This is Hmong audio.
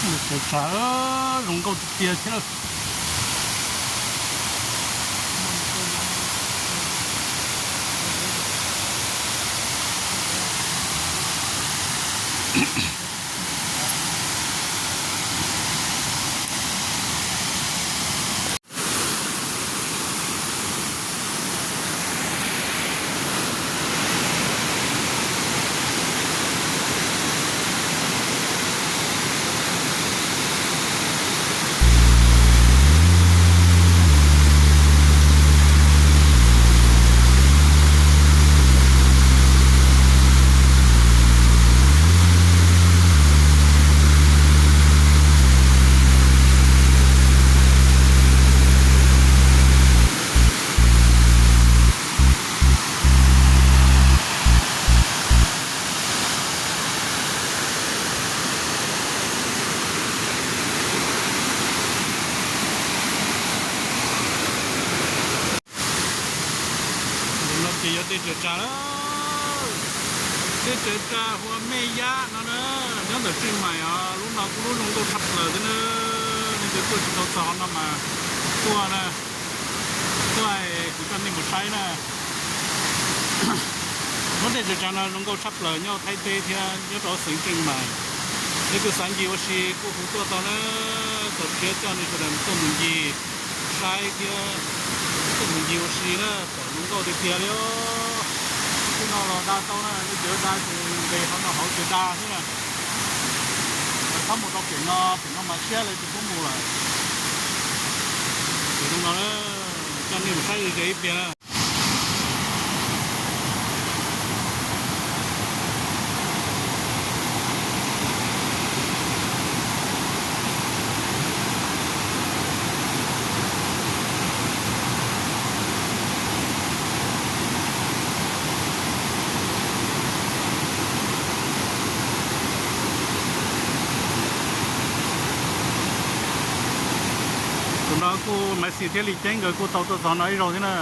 Tsav tsav, zoo nkauj tiag tiag thiab lawm. Ntawm no ces yog dej Tsav Tsa na, dej Tsav Tsa hu ua Mej Yab no na, nyob ntawm Tseej Maim os. Lub no kuj lub zoo nkauj tshaj plaws thiab na. Nej cov tuaj tsis tau txog qhov no mas tuaj na, tuaj kuv coj nej mus saib na. Lub dej Tsav Tsa no zoo nkauj tshaj plaws, nyob Thaib teb thiab nyob rau xeev Tseej Maim. Nej kuj xav ncig ua si kuj hu tuaj tau na, txaus siab coj nej sawv daws tuaj mus ncig saib thiab tuaj mus ncig ua si na, pom zoo nkauj tiag tiag li os. Tej no los da tau na, nej cov da ces nqes qhov no hauv ces da xwb na. Lawv txhob mus rau pem no, pem no mas siab lawv tsis pub mus lawm. Ces zoo no, coj nej mus saib ze ib pliag na. Tus no kuj Maiv Xis thiab Li Ceeb nkawd kuj tau tuaj txog no ib zaug thiab na.